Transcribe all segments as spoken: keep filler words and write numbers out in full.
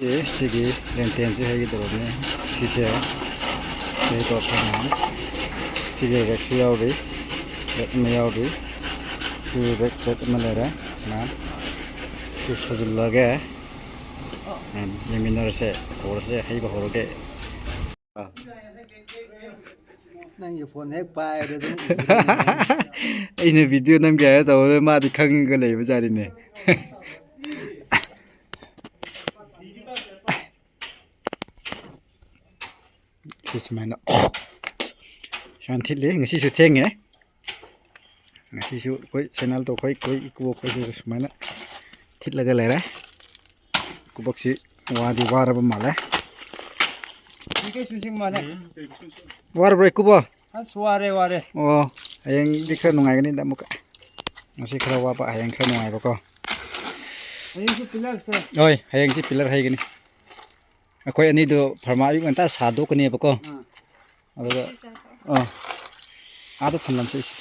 ꯁꯤ, ꯁꯤꯒꯤ ꯂꯦꯟꯇꯦꯟꯁꯤ ꯍꯩꯒꯗꯧꯔꯕꯅꯤ꯫ ꯁꯤꯁꯦ ꯁꯤ ꯍꯩꯗꯣꯛꯈ꯭ꯔꯦ ꯃꯌꯥꯝ꯫ ꯁꯤꯒꯤ ꯔꯦꯛꯁꯨ ꯌꯥꯎꯔꯤ, ꯔꯦꯛ ꯑꯃ ꯌꯥꯎꯔꯤ꯫ ꯁꯤ ꯔꯦꯛ, ꯔꯦꯛ ꯑꯃ ꯂꯩꯔꯦ ꯃꯌꯥꯝ꯫ ꯁꯤ ꯁꯨꯖꯤꯜꯂꯒꯦ꯫ ꯃꯌꯥꯝ ꯌꯦꯡꯃꯤꯟꯅꯔꯁꯦ, ꯍꯧꯔꯁꯦ, ꯍꯩꯕ ꯍꯧꯔꯒꯦ꯫ ꯅꯪꯒꯤ ꯐꯣꯟ ꯍꯦꯛ ꯄꯥꯏꯔꯦ ꯑꯗꯨꯝ ꯎꯔꯦ꯫ ꯑꯩꯅ ꯚꯤꯗꯤꯑꯣ ꯅꯝꯒꯦ ꯍꯥꯏꯔ ꯇꯧꯕꯗ ꯃꯥꯗꯤ ꯈꯪꯉꯒ ꯂꯩꯕꯖꯥꯠꯅꯤꯅꯦ꯫ ꯁꯤ ꯁꯨꯃꯥꯏꯅ ꯁꯨꯃꯥꯏꯅ ꯊꯤꯠꯂꯤ꯫ ꯉꯁꯤꯁꯨ ꯊꯦꯡꯉꯦ꯫ ꯉꯁꯤꯁꯨ ꯑꯩꯈꯣꯏ ꯁꯦꯅꯦꯜꯗꯣ ꯑꯩꯈꯣꯏ, ꯑꯩꯈꯣꯏ ꯏꯀꯨꯕꯣꯛ ꯑꯩꯈꯣꯏꯁꯨ ꯁꯨꯃꯥꯏꯅ ꯊꯤꯠꯂꯒ ꯂꯩꯔꯦ꯫ ꯏꯀꯨꯕꯣꯛꯁꯤ ꯋꯥꯗꯤ ꯋꯥꯔꯕ ꯃꯥꯜꯂꯦ꯫ ꯀꯩꯁꯨ ꯁꯤꯡ ꯃꯥꯜꯂꯦ꯫ ꯋꯥꯔꯕ꯭ꯔꯣ ꯏꯀꯨꯕꯣ? ꯑꯁ, ꯋꯥꯔꯦ, ꯋꯥꯔꯦ꯫ ꯑꯣ, ꯍꯌꯦꯡꯗꯤ ꯈꯔ ꯅꯨꯡꯉꯥꯏꯒꯅꯤꯗ ꯑꯃꯨꯛꯀ꯫ ꯉꯁꯤ ꯈꯔ ꯋꯥꯕ, ꯍꯌꯦꯡ ꯈꯔ ꯅꯨꯡꯉꯥꯏꯕꯀꯣ꯫ ꯍꯌꯦꯡꯁꯨ ꯄꯤꯂꯔꯁꯦ꯫ ꯍꯣꯏ, ꯍꯌꯦꯡꯁꯤ ꯄꯤꯂꯔ ꯍꯩꯒꯅꯤ꯫ ꯑꯩꯈꯣꯏ ꯑꯅꯤꯗꯣ ꯐꯔꯃꯥ ꯑꯌꯨꯛ ꯉꯟꯇꯥ ꯁꯥꯗꯣꯛꯀꯅꯦꯕꯀꯣ꯫ ꯑꯥ꯫ ꯑꯗꯨꯒ, ꯑꯥ, ꯑꯥꯗ ꯊꯝꯂꯝꯁꯤ ꯏꯁꯤ꯫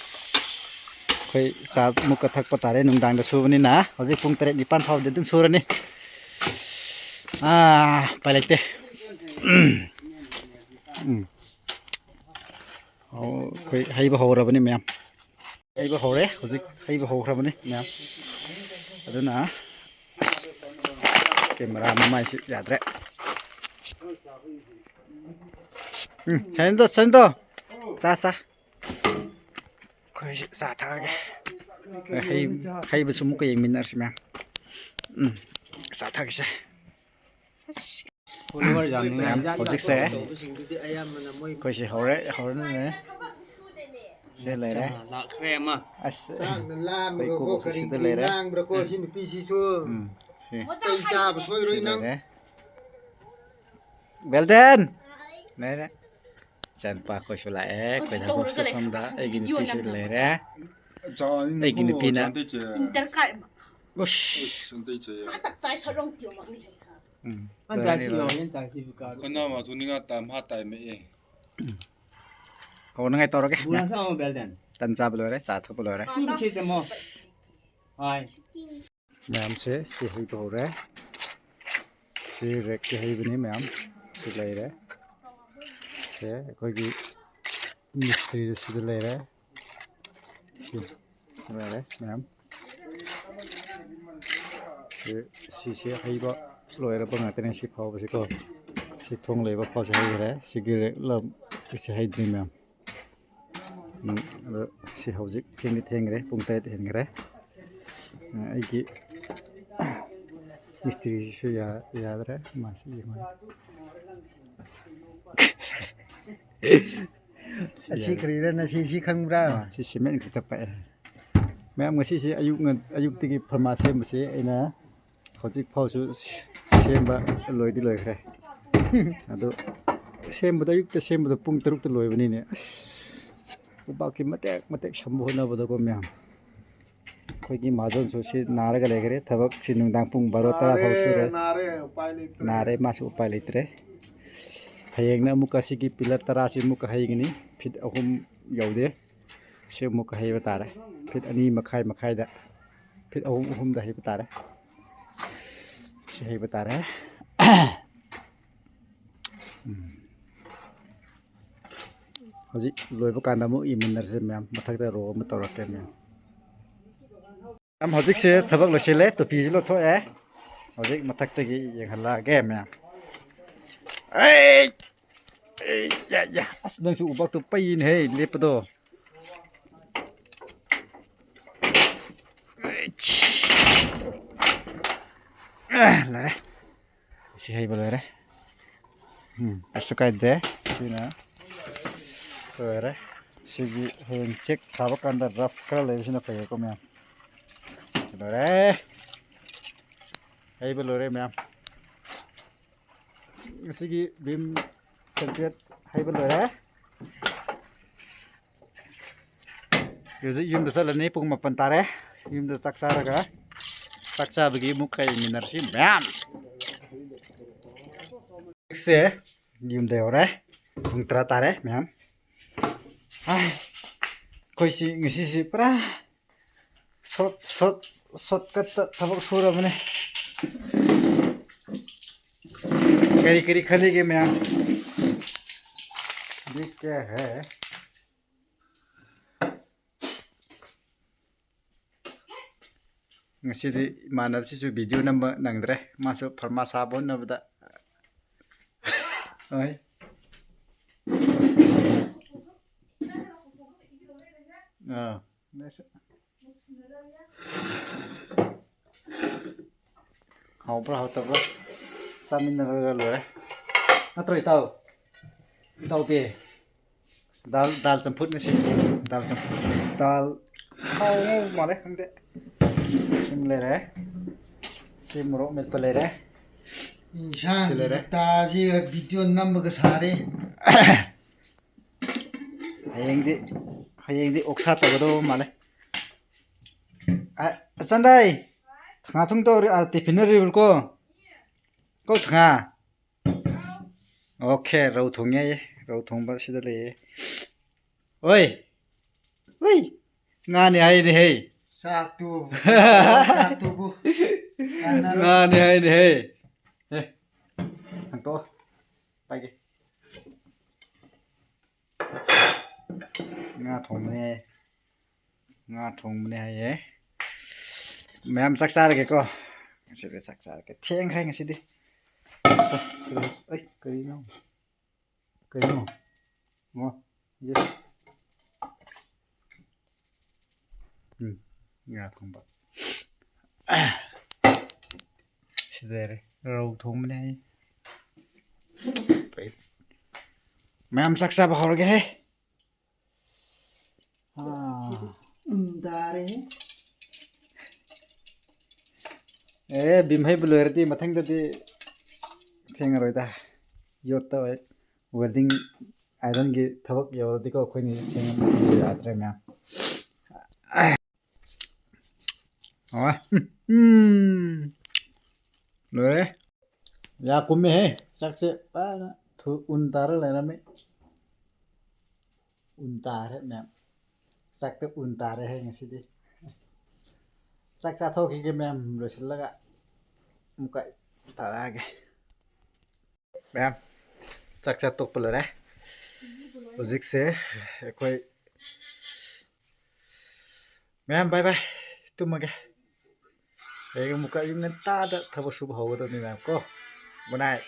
ꯑꯩꯈꯣꯏ ꯆꯥ ꯑꯃꯨꯛꯀ ꯊꯛꯄ ꯇꯥꯔꯦ, ꯅꯨꯡꯗꯥꯡꯗ ꯁꯨꯕꯅꯤꯅ꯫ ꯍꯧꯖꯤꯛ ꯄꯨꯡ ꯇꯔꯦꯠ ꯅꯤꯄꯥꯟ ꯐꯥꯎꯗꯤ ꯑꯗꯨꯝ ꯁꯨꯔꯅꯤ꯫ ꯑꯥ, ꯎꯄꯥꯏ ꯂꯩꯇꯦ꯫ ꯎꯝ꯫ ꯑꯣ, ꯑꯩꯈꯣꯏ ꯍꯩꯕ ꯍꯧꯔꯕꯅꯤ ꯃꯌꯥꯝ꯫ ꯍꯩꯕ ꯍꯧꯔꯦ, ꯍꯧꯖꯤꯛ ꯍꯩꯕ ꯍꯧꯈ꯭ꯔꯕꯅꯤ ꯃꯌꯥꯝ꯫ ꯑꯗꯨꯅ ꯑꯁ, ꯀꯦꯃꯦꯔꯥ ꯃꯃꯥꯏꯁꯤ ꯌꯥꯗ꯭ꯔꯦ꯫ ꯎꯝ, ꯁꯥꯏꯟꯗꯣ, ꯁꯥꯏꯟꯗꯣ꯫ ꯆꯥ, ꯆꯥ꯫ ꯑꯩꯈꯣꯏꯁꯤ ꯆꯥ ꯊꯛꯑꯒꯦ꯫ ꯍꯩ-, ꯍꯩꯕꯁꯨ ꯑꯃꯨꯛꯀ ꯌꯦꯡꯃꯤꯟꯅꯔꯁꯤ ꯃꯌꯥꯝ꯫ ꯎꯝ, ꯆꯥ ꯊꯛꯁꯦ꯫ ꯃꯌꯥꯝ, ꯍꯧꯖꯤꯛꯁꯦ ꯑꯩꯈꯣꯏꯁꯦ ꯍꯧꯔꯦ, ꯍꯧꯔꯅꯤꯅꯦ꯫ ꯁꯤ ꯂꯩꯔꯦ꯫ ꯂꯥꯛꯈ꯭ꯔꯦ ꯑꯃ꯫ ꯑꯁ, ꯆꯥꯛꯅ ꯑꯩꯈꯣꯏ ꯂꯥꯝꯕ꯭ꯔꯥꯀꯣ, ꯏꯀꯨꯕꯣꯛꯁꯨ ꯀꯔꯤ ꯁꯤꯗ ꯀꯔꯤ ꯂꯩꯔꯦ꯫ ꯉꯥꯡꯕ꯭ꯔꯥꯀꯣ, ꯁꯤ ꯅꯨꯄꯤꯁꯤꯁꯨ? ꯎꯝ, ꯁꯤ꯫ ꯆꯩ ꯆꯥꯕ ꯁꯤ ꯁꯣꯏꯔꯣꯏ ꯅꯪ꯫ ꯂꯩꯔꯦ꯫ ꯕꯦꯜꯗꯦꯟ! ꯂꯩꯔꯦ꯫ ꯏꯆꯥꯅꯨꯄꯥ ꯑꯩꯈꯣꯏꯁꯨ ꯂꯥꯛꯑꯦ꯫ ꯑꯩꯈꯣꯏ ꯊꯕꯛ ꯁꯨꯐꯝꯗ ꯑꯩꯒꯤ ꯅꯨꯄꯤꯁꯨ ꯂꯩꯔꯦ꯫ ꯑꯩꯒꯤ ꯅꯨꯄꯤꯅ ꯗꯔꯀꯥꯔ꯫ ꯎꯁ꯫ ꯎꯁ, ꯑꯝꯇ ꯏꯆꯦ ꯌꯥꯏ꯫ ꯎꯝ꯫ ꯂꯣꯏꯔꯅꯤ, ꯂꯣꯏꯔꯅꯤ꯫ ꯈꯣꯏꯅꯥꯎ ꯃꯥꯁꯨ ꯅꯤꯡꯉꯥ ꯇꯥ ꯃꯍꯥ ꯇꯥꯏ ꯃꯛꯑꯦ꯫ ꯎꯝ꯫ ꯍꯧꯅꯉꯥꯏ ꯇꯧꯔꯒꯦ꯫ ꯇꯟ ꯆꯥꯕ ꯂꯣꯏꯔꯦ, ꯆꯥ ꯊꯛꯄ ꯂꯣꯏꯔꯦ꯫ ꯃꯌꯥꯝꯁꯦ ꯁꯤ ꯍꯩꯕ ꯍꯧꯔꯦ꯫ ꯁꯤ ꯔꯦꯛꯀꯤ ꯍꯩꯕꯅꯤ ꯃꯌꯥꯝ꯫ ꯁꯤ ꯂꯩꯔꯦ꯫ ꯁꯦ ꯑꯩꯈꯣꯏꯒꯤ ꯃꯤꯁꯇ꯭ꯔꯤꯗꯨ ꯁꯤꯗ ꯂꯩꯔꯦ꯫ ꯁꯤ ꯂꯩꯔꯦ ꯃꯌꯥꯝ꯫ ꯁꯤ, ꯁꯤꯁꯦ ꯍꯩꯕ ꯂꯣꯏꯔꯕ ꯉꯥꯛꯇꯅꯦ ꯁꯤ ꯐꯥꯎꯕꯁꯤꯀꯣ꯫ ꯁꯤ ꯊꯣꯡ ꯂꯩꯕ ꯐꯥꯎꯁꯦ ꯍꯩꯈ꯭ꯔꯦ꯫ ꯁꯤꯒꯤ ꯔꯦꯛ ꯂꯝ-, ꯁꯤꯁꯦ ꯍꯩꯗ꯭ꯔꯤ ꯃꯌꯥꯝ꯫ ꯎꯝ, ꯑꯗꯣ ꯁꯤ ꯍꯧꯖꯤꯛ ꯊꯦꯡꯗꯤ ꯊꯦꯡꯈ꯭ꯔꯦ, ꯄꯨꯡ ꯇꯔꯦꯠ ꯍꯦꯟꯈ꯭ꯔꯦ꯫ ꯑ, ꯑꯩꯒꯤ ꯃꯤꯁꯇ꯭ꯔꯤꯁꯤꯁꯨ ꯌꯥ-, ꯌꯥꯗ꯭ꯔꯦ, ꯃꯥꯁꯤ ꯌꯦꯡꯉꯣ꯫ ꯑꯁꯤ ꯀꯔꯤꯔ ꯅꯁꯤ ꯁꯤ ꯈꯪꯕ꯭ꯔꯥ? ꯑ, ꯁꯤ ꯁꯤꯃꯦꯟ ꯈꯛꯇ ꯄꯛꯑꯦ꯫ ꯃꯌꯥꯝ ꯉꯁꯤꯁꯦ ꯑꯌꯨꯛ ꯉꯟ-, ꯑꯌꯨꯛꯇꯒꯤ ꯐꯔꯃꯥ ꯁꯦꯝꯕꯁꯦ ꯑꯩꯅ ꯍꯧꯖꯤꯛ ꯐꯥꯎꯁꯨ ꯁꯦꯝꯕ ꯂꯣꯏꯗꯤ ꯂꯣꯏꯈ꯭ꯔꯦ꯫ ꯑꯗꯨ ꯁꯦꯝꯕꯗ, ꯑꯌꯨꯛꯇ ꯁꯦꯝꯕꯗ ꯄꯨꯡ ꯇꯔꯨꯛꯇ ꯂꯣꯏꯕꯅꯤꯅꯦ꯫ ꯑꯁ, ꯎꯕꯥꯛꯀꯤ ꯃꯇꯦꯛ ꯃꯇꯦꯛ ꯁꯝꯕ ꯍꯣꯠꯅꯕꯗꯀꯣ ꯃꯌꯥꯝ, ꯑꯩꯈꯣꯏꯒꯤ ꯃꯍꯥꯖꯣꯟꯁꯨ ꯁꯤ ꯅꯥꯔꯒ ꯂꯩꯈ꯭ꯔꯦ꯫ ꯊꯕꯛꯁꯤ ꯅꯨꯡꯗꯥꯡ ꯄꯨꯡ ꯕꯥꯔꯣ ꯇꯔꯥ ꯐꯥꯎ ꯁꯨꯔꯦ꯫ ꯅꯥꯔꯦ, ꯅꯥꯔꯦ, ꯎꯄꯥꯏ ꯂꯩꯇ꯭ꯔꯦ꯫ ꯅꯥꯔꯦ, ꯃꯥꯁꯨ ꯎꯄꯥꯏ ꯂꯩꯇ꯭ꯔꯦ꯫ ꯍꯌꯦꯡꯅ ꯑꯃꯨꯛꯀ ꯁꯤꯒꯤ ꯄꯤꯂꯔ ꯇꯔꯥꯁꯤ ꯑꯃꯨꯛꯀ ꯍꯩꯒꯅꯤ, ꯐꯤꯠ ꯑꯍꯨꯝ ꯌꯧꯗꯦ꯫ ꯁꯤ ꯑꯃꯨꯛꯀ ꯍꯩꯕ ꯇꯥꯔꯦ, ꯐꯤꯠ ꯑꯅꯤ ꯃꯈꯥꯏ ꯃꯈꯥꯏꯗ, ꯐꯤꯠ ꯑꯍꯨꯝ, ꯑꯍꯨꯝꯗ ꯍꯩꯕ ꯇꯥꯔꯦ꯫ ꯁꯤ ꯍꯩꯕ ꯇꯥꯔꯦ꯫ ꯎꯝ꯫ ꯍꯧꯖꯤꯛ ꯂꯣꯏꯕ ꯀꯥꯟꯗ ꯑꯃꯨꯛ ꯌꯦꯡꯃꯤꯟꯅꯔꯁꯦ ꯃꯌꯥꯝ, ꯃꯊꯛꯇ ꯔꯣ ꯑꯃ ꯇꯧꯔꯛꯀꯦ ꯃꯌꯥꯝ꯫ ꯃꯌꯥꯝ, ꯍꯧꯖꯤꯛꯁꯦ ꯊꯕꯛ ꯂꯣꯏꯁꯤꯜꯂꯦ, ꯇꯨꯄꯤꯁꯤ ꯂꯧꯊꯣꯛꯑꯦ꯫ ꯍꯧꯖꯤꯛ ꯃꯊꯛꯇꯒꯤ ꯌꯦꯡꯍꯜꯂꯛꯑꯒꯦ ꯃꯌꯥꯝ꯫ ꯑꯩ! ꯑꯩ! ꯌꯥ, ꯌꯥ! ꯑꯁ, ꯅꯪꯁꯨ ꯎꯕꯥꯛꯇꯨ ꯄꯩꯅꯦꯍꯦ, ꯂꯦꯞꯄꯗꯣ꯫ ꯑꯩ! ꯑꯦ, ꯂꯣꯏꯔꯦ꯫ ꯁꯤ ꯍꯩꯕ ꯂꯣꯏꯔꯦ꯫ ꯎꯝ, ꯀꯩꯁꯨ ꯀꯥꯏꯗꯦ꯫ ꯁꯤꯅ ꯂꯣꯏꯔꯦ꯫ ꯁꯤꯒꯤ ꯍꯌꯦꯡ ꯆꯦꯛ ꯊꯥꯕ ꯀꯥꯟꯗ ꯔꯐ ꯈꯔ ꯂꯩꯕꯁꯤꯅ ꯐꯩꯌꯦꯀꯣ ꯃꯌꯥꯝ꯫ ꯂꯣꯏꯔꯦ꯫ ꯍꯩꯕ ꯂꯣꯏꯔꯦ ꯃꯌꯥꯝ꯫ ꯉꯁꯤꯒꯤ ꯚꯤꯝ ꯁꯟꯁꯦꯠ ꯍꯩꯕ ꯂꯣꯏꯔꯦ꯫ ꯍꯧꯖꯤꯛ ꯌꯨꯝꯗ ꯆꯠꯂꯅꯤ, ꯄꯨꯡ ꯃꯥꯄꯟ ꯇꯥꯔꯦ꯫ ꯌꯨꯝꯗ ꯆꯥꯛ ꯆꯥꯔꯒ, ꯆꯥꯛ ꯆꯥꯕꯒꯤ ꯑꯃꯨꯛꯀ ꯌꯦꯡꯃꯤꯟꯅꯔꯁꯤ ꯃꯌꯥꯝ꯫ ꯍꯧꯖꯤꯛꯁꯦ ꯌꯨꯝꯗ ꯌꯧꯔꯦ, ꯄꯨꯡ ꯇꯔꯥ ꯇꯥꯔꯦ ꯃꯌꯥꯝ꯫ ꯍꯥꯏ, ꯑꯩꯈꯣꯏꯁꯤ ꯉꯁꯤꯁꯤ ꯄꯨꯔꯥ ꯁꯣꯔꯠ, ꯁꯣꯔꯠ, ꯁꯣꯔꯠꯀꯠꯇ ꯊꯕꯛ ꯁꯨꯔꯕꯅꯦ꯫ ꯀꯔꯤ ꯀꯔꯤ ꯈꯜꯂꯤꯒꯦ ꯃꯌꯥꯝ? ꯗꯤ ꯀꯌꯥ ꯍꯦ? ꯉꯁꯤꯗꯤ ꯏꯃꯥꯟꯅꯕꯁꯤꯁꯨ ꯚꯤꯗꯤꯑꯣ ꯅꯝꯕ ꯅꯪꯗ꯭ꯔꯦ, ꯃꯥꯁꯨ ꯐꯔꯃꯥꯁꯥ ꯍꯣꯠꯅꯕꯗ꯫ ꯍꯣꯏ꯫ ꯑꯥ꯫ ꯍꯥꯎꯕ꯭ꯔꯥ ꯍꯥꯎꯇꯕ꯭ꯔꯥ ꯆꯥꯃꯤꯟꯅꯔꯒ ꯂꯣꯏꯔꯦ꯫ ꯅꯠꯇ꯭ꯔꯣ ꯏꯇꯥꯎ? ꯏꯇꯥꯎꯕꯤ꯫ ꯗꯥꯜ, ꯗꯥꯜ ꯆꯝꯐꯨꯠ ꯉꯁꯤ꯫ ꯗꯥꯜ ꯆꯝꯐꯨꯠ꯫ ꯗꯥꯜ ꯊꯥꯎ ꯉꯧꯕ ꯃꯥꯜꯂꯦ, ꯈꯪꯗꯦ꯫ ꯁꯤꯃ ꯂꯩꯔꯦ꯫ ꯁꯤ ꯃꯣꯔꯣꯛ ꯃꯦꯠꯄ ꯂꯩꯔꯦ꯫ ꯏꯟꯁꯥꯡ ꯁꯤ ꯂꯩꯔꯦ꯫ ꯇꯥꯁꯤ ꯚꯤꯗꯤꯑꯣ ꯅꯝꯕꯒ ꯁꯥꯔꯦ꯫ ꯍꯌꯦꯡꯗꯤ, ꯍꯌꯦꯡꯗꯤ ꯑꯣꯛꯁꯥ ꯇꯧꯒꯗꯧꯕ ꯃꯥꯜꯂꯦ꯫ ꯑ, ꯑꯆꯥꯟꯗꯥꯏ, ꯊꯉꯥ ꯊꯣꯡ ꯇꯧꯔꯤ, ꯑ, ꯇꯤꯐꯤꯟ ꯍꯧꯔꯤꯕ꯭ꯔꯣ? ꯀꯣ ꯊꯉꯥ? ꯑꯣꯀꯦ, ꯔꯧ ꯊꯣꯡꯉꯦ ꯍꯥꯏꯌꯦ꯫ ꯔꯧ ꯊꯣꯡꯕ ꯁꯤꯗ ꯂꯩꯌꯦ꯫ ꯑꯣꯏ! ꯍꯨꯏ! ꯉꯥꯅꯤ ꯍꯥꯏꯅꯦ ꯍꯦ꯫ ꯆꯥꯛꯇꯨ, ꯆꯥꯛꯇꯨꯕꯨ꯫ ꯀꯥꯟꯅꯔꯣꯏ꯫ ꯉꯥꯅꯤ ꯍꯥꯏꯅꯦ ꯍꯦ꯫ ꯑꯦ, ꯍꯪꯇꯣꯛꯑꯣ꯫ ꯄꯥꯏꯒꯦ꯫ ꯉꯥ ꯊꯣꯡꯕꯅꯦ꯫ ꯉꯥ ꯊꯣꯡꯕꯅꯦ ꯍꯥꯏꯌꯦ꯫ ꯃꯌꯥꯝ ꯆꯥꯛ ꯆꯥꯔꯒꯦꯀꯣ꯫ ꯉꯁꯤꯗꯤ ꯆꯥꯛ ꯆꯥꯔꯒꯦ꯫ ꯊꯦꯡꯈ꯭ꯔꯦ ꯉꯁꯤꯗꯤ꯫ ꯑꯩ ꯀꯔꯤꯅꯣ? ꯀꯩꯅꯣ? ꯑꯣ, ꯌꯦ꯫ ꯎꯝ, ꯉꯥ ꯊꯣꯡꯕ꯫ ꯁꯤꯗ ꯂꯩꯔꯦ꯫ ꯔꯧ ꯊꯣꯡꯕꯅꯦ ꯑꯩ꯫ ꯃꯌꯥꯝ ꯆꯥꯛ ꯆꯥꯕ ꯍꯧꯔꯒꯦꯍꯦ꯫ ꯑꯥ꯫ ꯎꯟ ꯇꯥꯔꯦꯍꯦ꯫ ꯑꯦ, ꯚꯤꯝ ꯍꯩꯕ ꯂꯣꯏꯔꯗꯤ ꯃꯊꯪꯗꯗꯤ ꯊꯦꯡꯉꯔꯣꯏꯗ꯫ ꯌꯣꯠꯇ ꯑꯣꯏ꯫ Welding ironꯒꯤ ꯊꯕꯛ ꯌꯧꯔꯗꯤꯀꯣ, ꯑꯩꯈꯣꯏꯅꯤ ꯊꯦꯡꯅ ꯌꯥꯗ꯭ꯔꯦ ꯃꯌꯥꯝ꯫ ꯑꯣ, ꯎꯝ, ꯂꯣꯏꯔꯦ꯫ ꯌꯥ ꯀꯨꯝꯃꯦꯍꯦ, ꯆꯥꯛꯁꯦ ꯐꯖꯅ ꯊꯨ-, ꯎꯟ ꯇꯥꯔ ꯂꯩꯔꯝꯃꯤ꯫ ꯎꯟ ꯇꯥꯔꯦ ꯃꯌꯥꯝ꯫ ꯆꯥꯛꯇ ꯎꯟ ꯇꯥꯔꯦꯍꯦ ꯉꯁꯤꯗꯤ꯫ ꯆꯥꯛ ꯆꯥꯊꯣꯛꯈꯤꯒꯦ ꯃꯌꯥꯝ, ꯂꯣꯏꯁꯤꯜꯂꯒ ꯑꯃꯨꯛꯀ ꯇꯧꯔꯛꯑꯒꯦ꯫ ꯃꯌꯥꯝ, ꯆꯥꯛ ꯆꯥ ꯇꯣꯛꯄ ꯂꯣꯏꯔꯦ꯫ ꯍꯧꯖꯤꯛꯁꯦ ꯑꯩꯈꯣꯏ ꯃꯌꯥꯝ, ꯕꯥꯏ ꯕꯥꯏ, ꯇꯨꯝꯃꯒꯦ꯫ ꯍꯌꯦꯡ ꯑꯃꯨꯛꯀ ꯑꯌꯨꯛ ꯉꯟꯇꯥꯗ ꯊꯕꯛ ꯁꯨꯕ ꯍꯧꯒꯗꯕꯅꯤ ꯃꯌꯥꯝ ꯀꯣ꯫ Good night꯫